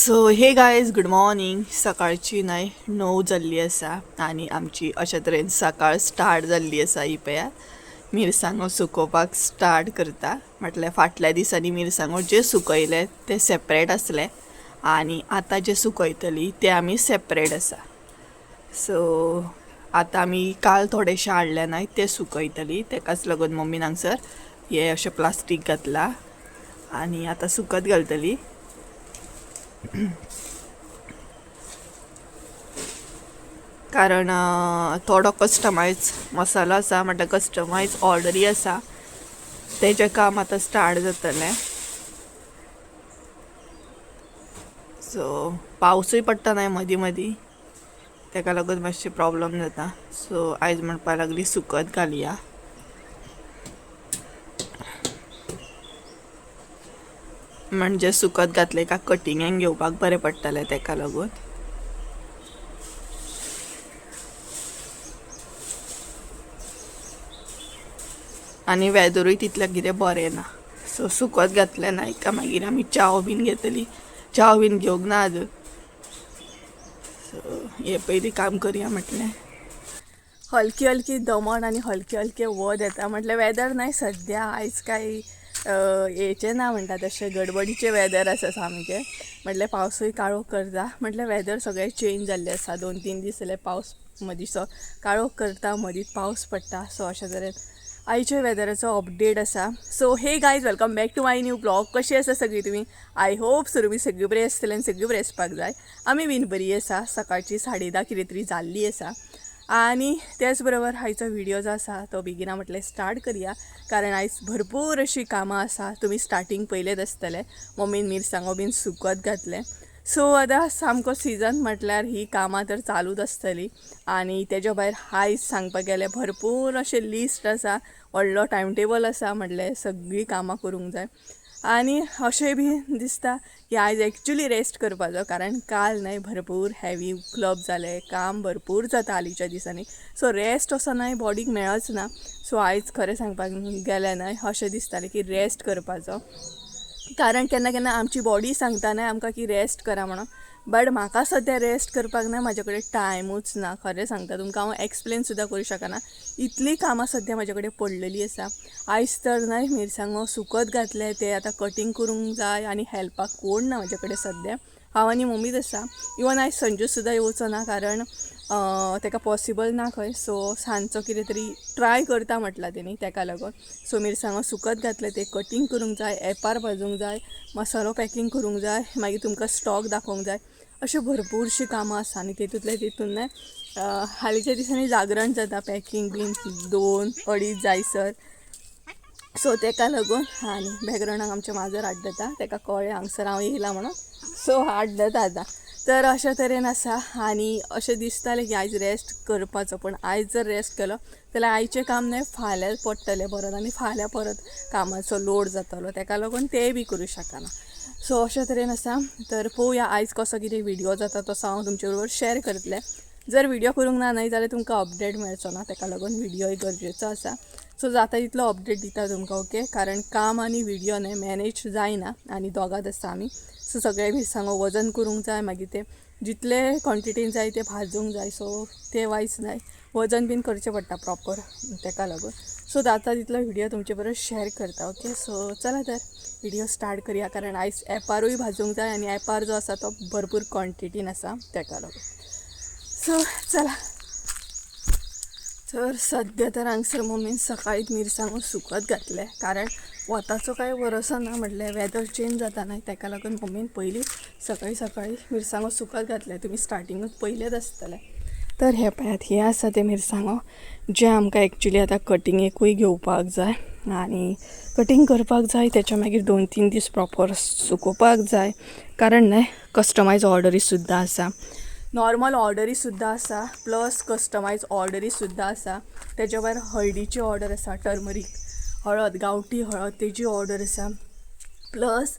So hey guys, good morning. सकाळची न्हय 9 जाल्ली आसा आनी आमची अशे तरेन सकाळ स्टार्ट जाल्ली आसा. ही पळयात मिरसांगो सुकोवपाक स्टार्ट करता. म्हटल्यार फाटल्या दिसांनी मिरसांगो जे सुकयले ते सेपरेट आसले आनी आतां जे सुकयतली ते आमी सेपरेट आसा. सो आतां आमी काल थोडेशे हाडले न्हय ते सुकयतली, तेकाच लागून मम्मीन हांगसर हे अशें प्लास्टीक घातलां आनी आतां सुकत घालतली. कारण थोडो कस्टमायज मसालो आसा, म्हटल्यार कस्टमायज ऑर्डरी आसा, तेजें काम आतां स्टार्ट जातलें. सो पावसूय पडटा न्हय मदीं मदीं, तेका लागून मातशें प्रॉब्लम जाता. सो आयज म्हणपाक लागली सुकत घालया. म्हणजे सुकत घातले काय कटिंगेक घेवपाक बरें पडटलें तेका लागून. आनी वेदरूय तितलें कितें बरें ना. सो सुकत घातलें ना काय मागीर आमी च्याव बीन घेतली. च्याव बीन घेवंक ना अजून. सो हे पयलीं काम करया म्हटलें. हलकी हलकी दमण आनी हलके हलके वत येता, म्हटल्यार वेदर न्हय सद्या आयज काय हेचें ना म्हणटा तशें गडबडीचें वेदर आसा सामकें. म्हटल्यार पावसूय काळोख करता, म्हटल्यार वेदर सगळें चेंज जाल्लें आसा. 2-3 दीस जाले पावस मदींचो काळोख करता, मदींच पावस पडटा. सो अशें तरेन आयच्या वेदराचो अपडेट आसा. So hey guys, welcome back to my new blog. कशी आसा सगळीं तुमी? I hope so तुमी सगळीं बरी आसतली आनी सगळीं बरी आसपाक जाय. आमी बीन बरी आसा. सकाळची 10:30 कितें तरी जाल्ली आसा आनी त्याच बरोबर आयचो व्हिडिओ जो आसा तो बेगिना म्हटलें स्टार्ट करया, कारण आयज भरपूर अशीं कामां आसा. तुमी स्टार्टींग पयलेच आसतले, मम्मीन मिरसांगो बीन सुकत घातले. सो आतां सामको सिजन म्हटल्यार ही कामां तर चालूच आसतली. आनी तेज्या भायर आयज सांगपाक गेल्यार भरपूर अशें लिस्ट आसा, व्हडलो टायम टेबल आसा, म्हटल्यार सगळीं कामां करूंक जाय. आनी अशें बी दिसता की आयज एक्चुली रेस्ट करपाचो, कारण काल न्हय भरपूर हेवी क्लब जाले, काम भरपूर जाता हालींच्या दिसांनी. सो रेस्ट असो न्हय बॉडीक मेळच ना. सो आयज खरें सांगपाक गेलें न्हय अशें दिसतालें की रेस्ट करपाचो, कारण केन्ना केन्ना आमची बॉडी सांगता न्हय आमकां की रेस्ट करा म्हणून, बट म्हाका सद्या रेस्ट करपाक ना, म्हाजे कडेन टायमूच ना. खरें सांगता तुमकां हांव एक्सप्लेन सुद्दां करूं शकना, इतली कामां सद्या म्हाजे कडेन पडलेली आसा. आयज तर न्हय मिरसांगो सुकत घातले, ते आतां कटींग करूंक जाय आनी हेल्पाक कोण ना म्हाजे कडेन सद्या. हांव आनी मम्मीच आसा. इवन आयज संजू सुद्दां येवचो ना, कारण तेका पॉसिबल ना खंय. सो सांजचो कितें तरी ट्राय करता म्हटलां तेणी, तेका लागून. सो मिरसांगो सुकत घातले, ते कटींग करूंक जाय, एपार भाजूंक जाय, मसालो पॅकींग करूंक जाय, मागीर तुमकां स्टॉक दाखोवंक जाय. अश्यो भरपूरशीं कामां आसा. आनी तेतूंतले तितून न्हय हालींच्या दिसांनी जागरण जाता, पॅकींग बीन 2-2.5 जायसर. सो तेका लागून. आनी बॅकग्रावंडाक आमचें माजर आड्डता, तेका कळ्ळें हांगसर हांव येयलां म्हणून, सो आड्डता आतां. तर अशें तरेन आसा. आनी अशें दिसतालें की आयज रेस्ट करपाचो, पूण आयज जर रेस्ट केलो जाल्यार आयचें काम न्हय फाल्यां पडटलें परत, आनी फाल्यां परत कामाचो लोड जातलो, तेका लागून तें बी करूं शकना. सो अशें तरेन आसा. तर पळोवया आयज कसो कितें व्हिडिओ जाता तसो हांव तुमचे बरोबर शेअर करतलें. जर व्हिडिओ करूंक ना न्हय जाल्यार तुमकां अपडेट मेळचो ना, तेका लागून व्हिडिओय गरजेचो आसा. सो जाता तितलो अपडेट दिता तुमकां, ओके? कारण काम आनी व्हिडिओ न्हय मॅनेज जायना आनी दोगांच आसता आमी. सो सगळे मिरसांगो वजन करूंक जाय, मागीर ते जितले क्वॉन्टिटीन जाय ते भाजूंक जाय. सो ते वायज न्हय वजन बीन करचें पडटा प्रॉपर, तेका लागून. सो जाता तितलो व्हिडिओ तुमचे बरोबर शेअर करता, ओके? सो चला तर व्हिडिओ स्टार्ट करया, कारण आयज एपारूय भाजूंक जाय आनी एपार जो आसा तो भरपूर क्वॉन्टिटीन आसा, तेका लागून. सो चला तर सद्या तर हांगसर मम्मीन सकाळीच मिरसांगो सुकत घातले, कारण वताचो कांय भरोसो ना, म्हटल्यार वेदर चेंज जाता न्हय, तेका लागून मम्मीन पयलीं सकाळीं सकाळीं मिरसांगो सुकत घातले. तुमी स्टार्टिंगूच पयलेच आसतले. तर हे पळयात, हे आसा ते मिरसांगो जे आमकां एक्चुली आतां कटिंगेकूय घेवपाक जाय आनी कटींग करपाक जाय, तेच्या मागीर 2-3 दीस प्रॉपर सुकोवपाक जाय, कारण न्हय कस्टमायज ऑर्डरी सुद्दां आसा, नॉर्मल ऑर्डरी सुद्दां आसा, प्लस कस्टमायज ऑर्डरी सुद्दां आसा. तेच्या भायर हळदीची ऑर्डर आसा, टर्मरीक हळद, गांवठी हळद तेजी ऑर्डर आसा, plus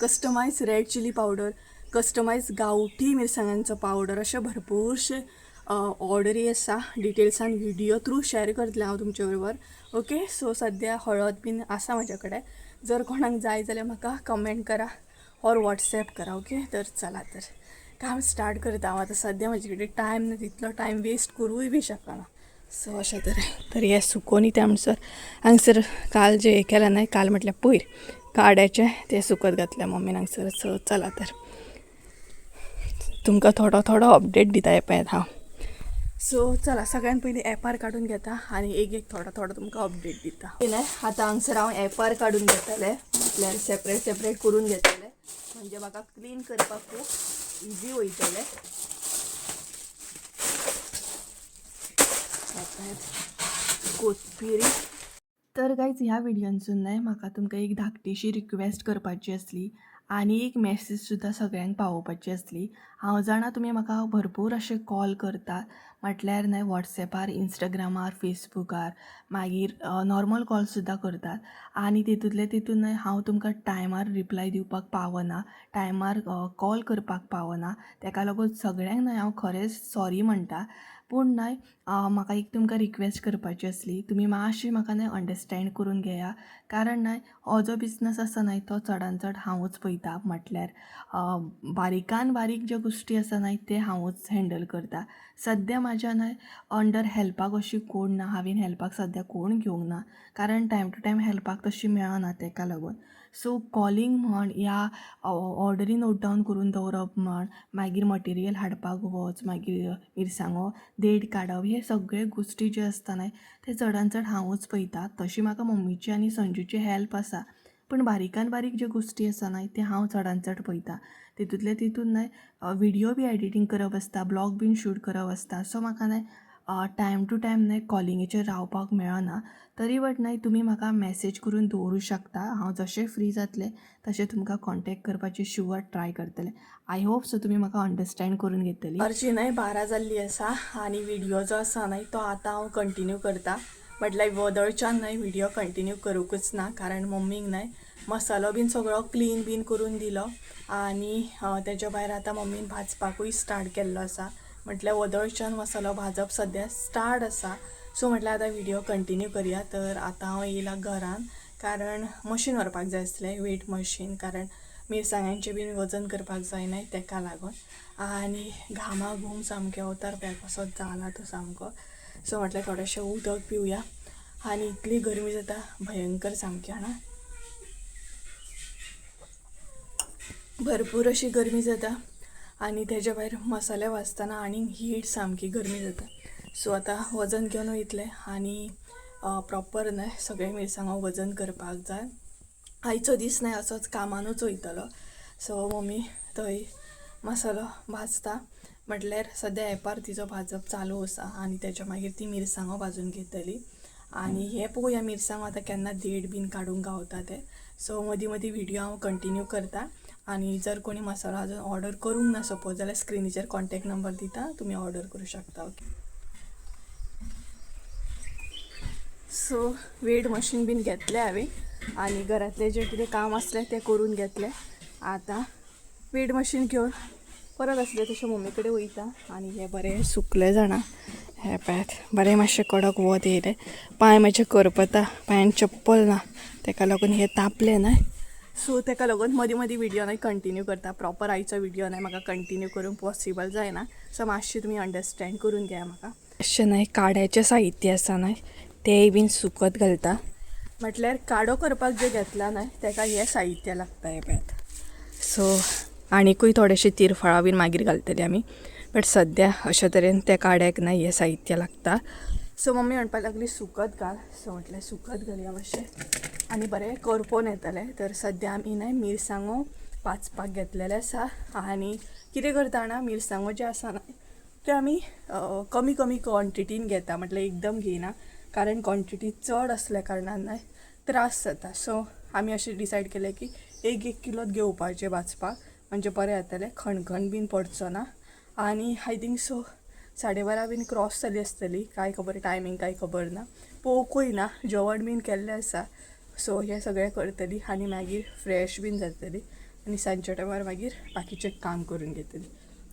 customise red chilli powder, customise गांवठी मिरसांगांचो पावडर, अशें भरपूरशे ऑर्डरी आसा. डिटेल्सान व्हिडिओ थ्रू शेअर करतलें हांव तुमचे बरोबर, ओके? सो सद्या हळद बीन आसा म्हाज्या कडेन, जर कोणाक जाय जाल्यार म्हाका कमेंट करा. ऑर वॉट्सॅप करा. ओके, तर चला तर काम स्टार्ट करता हांव. आतां सद्या म्हजे कडेन टायम ना, तितलो टायम वेस्ट करूय बी शकना. सो अशें तरेन तर हें सुकोवन येता म्हणसर हांगसर काल जें हें केलें न्हय, काल म्हटल्यार पयर काड्याचें तें सुकत घातलें मम्मीन हांगसर. सो चला तर तुमकां थोडो थोडो अपडेट दिता हें पळयात हांव. सो चला सगळ्यान पयलीं एपार काडून घेता आनी एक एक थोडो थोडो तुमकां अपडेट दिता. न्हय आतां हांगसर हांव एपार काडून घेतलें, म्हटल्यार सेपरेट सेपरेट करून घेतलें, म्हणजे म्हाका क्लीन करपाक खूब इजी वयतलें. कोथमिरी. तर गायज ह्या व्हिडियोनसून न्हय म्हाका तुमकां एक धाकटीशी रिक्वेस्ट करपाची आसली आनी एक मॅसेज सुद्दां सगळ्यांक पावोवपाची आसली. हांव जाणा तुमी म्हाका भरपूर अशे कॉल करतात, म्हटल्यार न्हय वॉट्सॅपार, इंस्टाग्रामार, फेसबुकार, मागीर नॉर्मल कॉल सुद्दां करतात आनी तितूंतले तितून न्हय हांव तुमकां टायमार रिप्लाय दिवपाक पावना, टायमार कॉल करपाक पावना. तेका लागून सगळ्यांक न्हय हांव खरेंच सॉरी म्हणटा. पूण न्हय म्हाका एक तुमकां रिक्वेस्ट करपाची आसली, तुमी मातशी म्हाका न्हय अंडरस्टँड करून घेया, कारण न्हय हो जो बिजनस आसा न्हय तो चडान चड हांवूच पळयता. म्हटल्यार बारीकान बारीक ज्यो गोश्टी आसा न्हय ते हांवूच हँडल करता. सद्या म्हाज्या न्हय अंडर हेल्पाक अशी कोण ना, हांवें हेल्पाक सद्या कोण घेवंक ना, कारण टायम टू टायम हेल्पाक तशी मेळना तेका लागून. सो कॉलिंग म्हण या ऑर्डरी नोट डावन करून दवरप म्हण, मागीर मटेरियल हाडपाक वच, मागीर मिरसांगो देड काडप, हे सगळे गोश्टी ज्यो आसता न्हय ते चडान चड हांवूच पळयता. तशी म्हाका मम्मीची आनी संजूची हेल्प आसा, पूण बारीकान बारीक ज्यो गोश्टी आसा न्हय ते हांव चडान चड पळयता. तितूंतले तितून न्हय विडियो बी एडिटींग करप आसता, ब्लॉग बीन शूट करप आसता. सो म्हाका न्हय टायम टू टायम न्हय कॉलिंगेचेर रावपाक मेळना. तरी बट न्हय तुमी म्हाका मॅसेज करून दवरूं शकता, हांव जशें फ्री जातलें तशें तुमकां कॉन्टेक्ट करपाची शुअर ट्राय करतलें. I hope so तुमी म्हाका अंडरस्टँड करून घेतली. अर्ची न्हय 12 जाल्ली आसा आनी व्हिडियो जो आसा न्हय तो आतां हांव कंटिन्यू करता. म्हटल्यार वदळच्यान न्हय व्हिडियो कंटिन्यू करूंकच ना, कारण मम्मीक न्हय मसालो बीन सगळो क्लीन बीन करून दिलो आनी तेज्या भायर आतां मम्मीन भाजपाकूय स्टार्ट केल्लो आसा. म्हटल्यार वदळच्यान मसालो भाजप सद्या स्टार्ट आसा. सो म्हटल्यार आतां व्हिडियो कंटिन्यू करया. तर आतां हांव येयला घरान, कारण मशीन व्हरपाक जाय आसलें, वेट मशीन, कारण मिरसांगांचें बीन वजन करपाक जाय न्हय तेका लागून. आनी घामा घूम सामकें अवतार पळय कसो जाला तो सामको. सो म्हटल्यार थोडेशें उदक पिवया आनी इतली गरमी जाता भयंकर सामकी जाणा, भरपूर अशी गरमी जाता आनी तेज्या भायर मसाले भाजतना आनीक हीट सामकी गरमी जाता. सो आतां वजन घेवन वयतलें आनी प्रॉपर न्हय सगळे मिरसांगो वजन करपाक जाय. आयचो दीस न्हय असोच कामानूच वयतलो. सो मम्मी थंय मसालो भाजता, म्हटल्यार सद्या एपार तिजो भाजप चालू आसा आनी तेज्या मागीर ती मिरसांगो भाजून घेतली. आनी हे पळोवया मिरसांगो आतां केन्ना देड बीन काडूंक गावता ते. सो मदीं मदीं व्हिडियो हांव कंटिन्यू करता आनी जर कोणी मसालो अजून ऑर्डर करूंक ना सपोज जाल्यार स्क्रिनीचेर कॉन्टेक्ट नंबर दिता, तुमी ऑर्डर करूं शकता. ओके, सो वेट मशीन बीन घेतलें हांवें आनी घरांतलें जें कितें काम आसलें तें करून घेतलें. आतां वेट मशीन घेवन परत आसलें तशें मम्मी कडेन वयता. आनी हें बरें सुकलें जाणा, हें पळयात बरें मातशें कडक वत येयलें. पांय मातशें करपता, पांयान चप्पल ना तेका लागून हें तापलें न्हय. सो तेका लागून मदीं मदीं व्हिडियो न्हय कंटिन्यू करता. प्रॉपर आयचो व्हिडियो न्हय म्हाका कंटिन्यू करूंक पॉसिबल जायना. सो मातशें तुमी अंडरस्टँड करून घेया म्हाका. अशें न्हय काड्याचें साहित्य आसा न्हय तेंय बीन सुकत घालता. म्हटल्यार काडो करपाक जें घेतला न्हय तेका हें साहित्य लागता हें पळयात. सो आनिकूय थोडेशे तिरफळां बीन मागीर घालतली आमी, बट सद्या अशे तरेन त्या काड्याक न्हय हें साहित्य लागता. सो मम्मी म्हणपाक लागली सुकत घाल. सो म्हटलें सुकत घालया मातशें आनी बरें करपोन येतलें. तर सद्या आमी न्हय मिरसांगो भाजपाक घेतलेले आसा आनी कितें करता जाणा, मिरसांगो जे आसा न्हय ते आमी कमी कमी क्वॉन्टिटीन घेता, म्हटल्यार एकदम घेयना, कारण क्वॉन्टिटी चड आसल्या कारणान न्हय त्रास जाता. सो आमी अशें डिसायड केलें की एक एक किलोत घेवपाचें भाजपाक, म्हणजे बरें जातलें, खणखण बीन पडचो ना. आनी I think so 12:30 bin cross जाली आसतली, कांय खबर टायमींग कांय खबर ना, पळोवंकूय ना, जेवण बीन केल्लें आसा. सो हें सगळें करतली आनी मागीर फ्रेश बीन जातली आनी सांजच्या टायमार मागीर बाकीचें काम करून घेतली.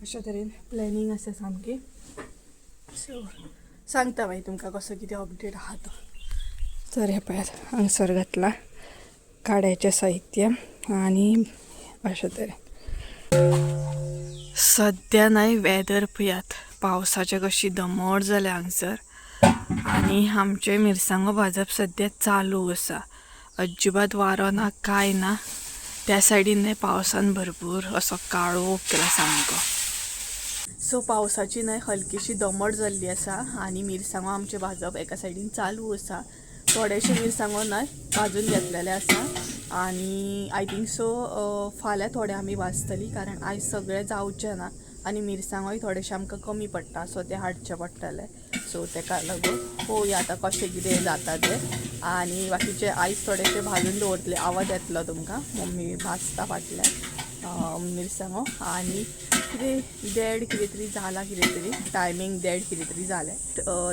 अशा तरेन प्लॅनिंग आसा सामकी. सो सांगता मागीर तुमकां कसो कितें अपडेट आहा तो. तर हें पळयात हांगसर घातलां काड्याचें साहित्य आनी अशें तरेन. सद्या न्हय वेदर पळयात, पावसाचें कशी दमट जाल्या हांगसर आनी आमचे मिरसांगो भाजप सद्या चालू आसा. अजिबात वारो ना काय ना. त्या सायडीन न्हय पावसान भरपूर असो काळोख केला सामको. सो पावसाची न्हय हलकीशी दमट जाल्ली आसा आनी मिरसांगो आमचे भाजप एका सायडीन चालू आसा. थोडेशे मिरसांगो न्हय भाजून घेतलेले आसा आनी I think so फाल्यां थोडे आमी भाजतली, कारण आयज सगळें जावचें ना आनी मिरसांगोय थोडेशे आमकां कमी पडटा, सो ते हाडचे पडटले. सो तेका लागून पळोवया आतां कशें कितें जाता तें. आनी बाकीचे आयज थोडेशे भाजून दवरतले, आवाज येतलो तुमकां, मम्मी भाजता फाटल्यान मिरसांगो. आनी कितें देड कितें तरी जालां, कितें तरी टायमींग देड कितें तरी जालें,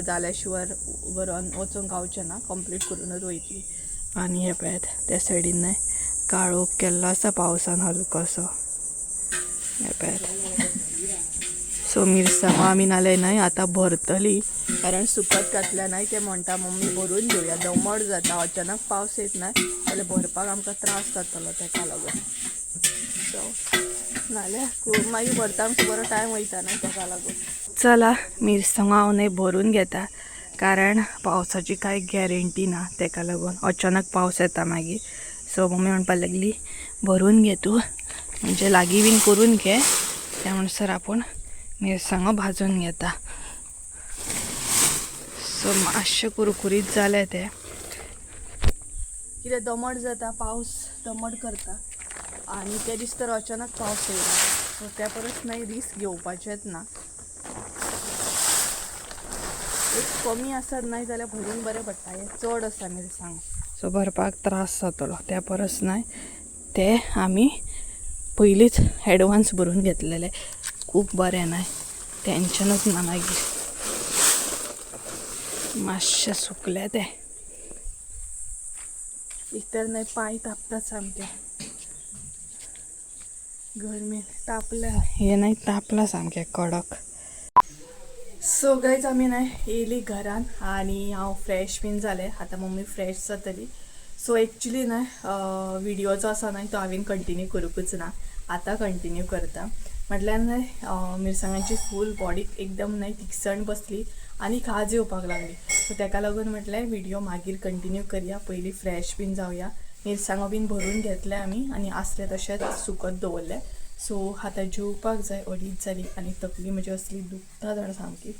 जाल्या शिवाय घरान वचूंक गावचें ना, कंप्लीट करूनच वयतली. आनी हें पळयात त्या सायडीन न्हय काळोख केल्लो आसा पावसान हलकोसो, हें पळयात. सो मिरसांगो आमी नाल्यार न्हय आतां भरतली, कारण सुकत घातल्या न्हय ते म्हणटा मम्मी भरून घेवया, दमट जाता, अचानक पावस येत न्हय जाल्यार भरपाक आमकां त्रास जातलो तेका लागून. सो नाल्यार मागीर भरता आमचो बरो टायम वयता न्हय तेका लागून. चला मिरसांगो हांव न्हय भरून घेता, कारण पावसाची कांय गॅरंटी ना, तेका लागून अचानक पावस येता मागीर. सो मम्मी म्हणपाक लागली भरून घे तूं, म्हणजे लागीं बीन करून घे, त्या म्हणसर आपूण मिरसांगो भाजून घेता. सो मातशें कुरकुरीत जालें तें, कितें दमट जाता, पावस दमट करता आनी ते दीस तर अचानक पावस येयला, सो त्या परस न्हय रिस्क घेवपाचेंच ना. एक कमी आसत न्हय जाल्यार भरून बरें पडटा, हें चड आसा मिरसांगो, सो भरपाक त्रास जातलो, त्या परस न्हय ते आमी पयलींच एडवांस भरून घेतलेले खूब बरें न्हय, टेंशनूच ना मागीर. मातशें सुकलें तें, एक तर न्हय पांय तापतात सामके गरमेन, तापल्या हें न्हय तापलां सामकें कडक. सो गायज आमी न्हय येयली घरान आनी हांव फ्रेश बीन जालें, आतां मम्मी फ्रेश जातली. सो एक्चुली न्हय विडियो जो आसा न्हय तो हांवें कंटिन्यू करूंकच ना, आतां कंटिन्यू करता. म्हटल्यार न्हय मिरसांगांची फूल बॉडीक एकदम न्हय तिखसण बसली आनी खाज येवपाक लागली. सो तेका लागून म्हटलें विडियो मागीर कंटिन्यू करया, पयलीं फ्रेश बीन जावया. मिरसांगो बीन भरून घेतले आमी आनी आसले तशेंच सुकत दवरले. सो आतां जेवपाक जाय, 2.5 जाली आनी तकली म्हजी असली दुखता जाणा सामकी,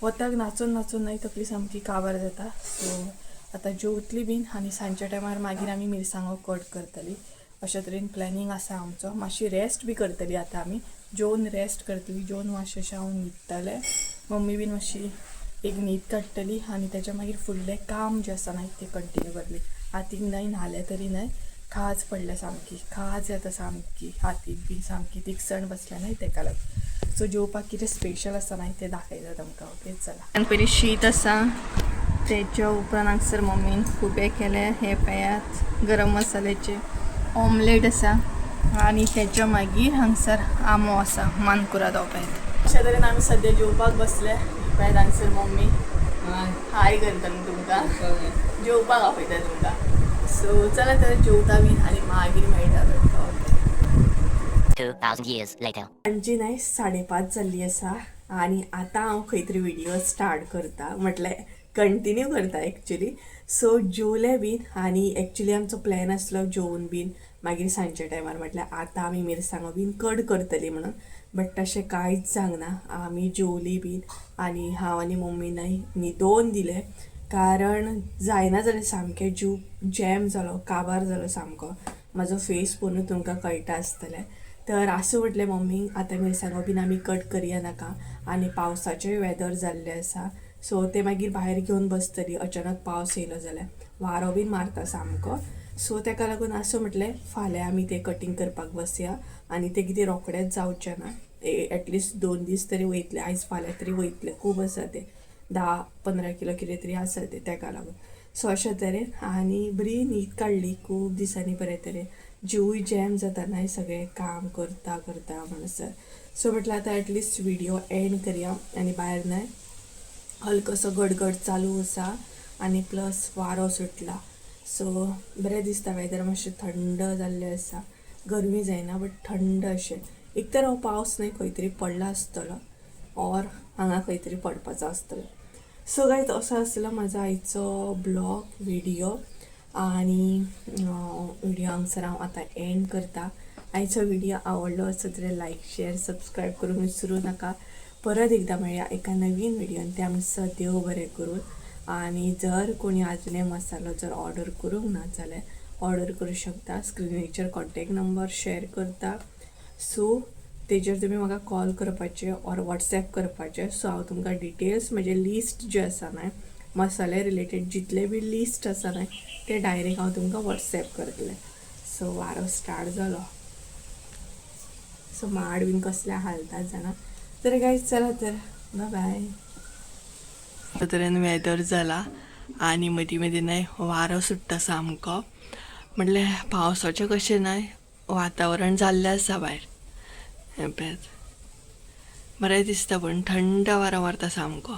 वताक नाचून नाचून न्हय तकली सामकी काबार जाता. सो आतां जेवतली बीन आनी सांजच्या टायमार मागीर आमी मिरसांगो कट करतली, अशे तरेन प्लॅनिंग आसा आमचो. मातशी रेस्ट बी करतली आतां आमी, जेवन रेस्ट करतली, जेवन मातशें अशें हांव न्हिदतलें, मम्मी बीन मातशी एक न्हीद काडटली आनी तेच्या मागीर फुडलें काम जें आसा न्हय तें कंटिन्यू करतली. हातीक न्हय न्हालें तरी न्हय खाज पडल्या सामकी, खाज येता सामकी, हातीक बीन सामकी तिखसण बसल्या न्हय तेका लागून. सो जेवपाक कितें स्पेशल आसा न्हय तें दाखयता तुमकां. ओके चला. आनी पयलीं शीत आसा, तेच्या उपरांत हांगसर मम्मीन खुबे केले, हे पळयात गरम मसाल्याचे ऑमलेट आसा आनी तेच्या मागीर हांगसर आंबो आसा मानकुराद पळयात. अशा तरेन आमी सद्या जेवपाक बसले. पळयात हांगसर मम्मी हाय करता तुमकां, जेवपाक आपयता तुमकां. सो चला तर जेवता बीन आनी मागीर मेळटा तुमकां. ओके. 2000 years later. सांजची न्हय 5:30 जाल्ली आसा आनी आतां हांव खंय तरी विडियो स्टार्ट करता, म्हटल्यार कंटिन्यू करता एक्चुली. सो जेवलें बीन आनी एक्चुली आमचो प्लॅन आसलो जेवन बीन मागीर सांजच्या टायमार म्हटल्यार आतां आमी मिरसांगो बीन कट करतली म्हणून, बट तशें कांयच जावंक ना. आमी जेवली बीन आनी हांव आनी मम्मी न्हय न्हिदोवन दिलें, कारण जायना जालें सामकें, जीव जॅम जालो, काबार जालो सामको. म्हाजो फेस पळोवन तुमकां कळटा आसतलें. तर आसूं म्हटलें मम्मीक, आतां मिरसांगो बीन आमी कट करया नाका आनी पावसाचें वेदर जाल्लें आसा, सो ते मागीर भायर घेवन बसतली, अचानक पावस येयलो जाल्यार वारो बीन मारता सामको. सो तेका लागून आसूं म्हटलें फाल्यां आमी तें कटींग करपाक बसया आनी तें कितें रोखडेंच जावचें ना, एटलिस्ट 2 दीस तरी वयतले, आयज फाल्यां तरी वयतले, खूब आसा तें 10-15 किलो कितें तरी आसा तें, तेका लागून. सो अशें तरेन आनी बरी न्हीद काडली खूब दिसांनी, बरे तरेन जिवूय जॅम जाता न्हय सगळें काम करता करता म्हणसर. सो म्हटलें आतां एटलिस्ट विडियो एंड करया आनी भायर न्हय हलकोसो गडगड चालू आसा आनी प्लस वारो सुटला, सो बरें दिसता, वेदर मातशें थंड जाल्लें आसा. गरमी जायना बट थंड अशें. एक तर हो पावस न्हय खंय तरी पडला आसतलो ऑर हांगा खंय तरी पडपाचो आसतलो. सो गायज, असो आसलो म्हाजो आयचो ब्लॉग व्हिडियो आनी व्हिडियो हांगसर हांव आतां एंड करता. आयचो व्हिडियो आवडलो आसत जाल्यार लायक, शेअर, सबस्क्रायब करूंक विसरूं नाका. परत एकदां मेळया एका नवीन व्हिडियोन. त्या म्हणसर देव बरें करूं. आनी जर कोणी आजुनूय मसालो जर ऑर्डर करूंक ना जाल्यार ऑर्डर करूं शकता. स्क्रिनीचेर कॉन्टेक्ट नंबर शेअर करता, सो तेजेर तुमी म्हाका कॉल करपाचे ऑर वॉट्सॅप करपाचे. सो हांव तुमकां डिटेल्स, म्हजें लिस्ट जें आसा न्हय, मसाले रिलेटेड जितले बी लिस्ट आसा न्हय, ते डायरेक्ट हांव तुमकां वॉट्सॅप करतलें. सो वारो स्टार्ट जालो. सो माड बीन कसले हालतात जाणा. तर गायज, चला तर, बाय. तरेन वेदर जाला आनी मदीं मदीं न्हय वारो सुट्टा सामको. म्हटल्यार पावसाचें कशें न्हय वातावरण जाल्लें आसा भायर. हें पळयात, बरें दिसता, पूण थंड वारो मारता सामको.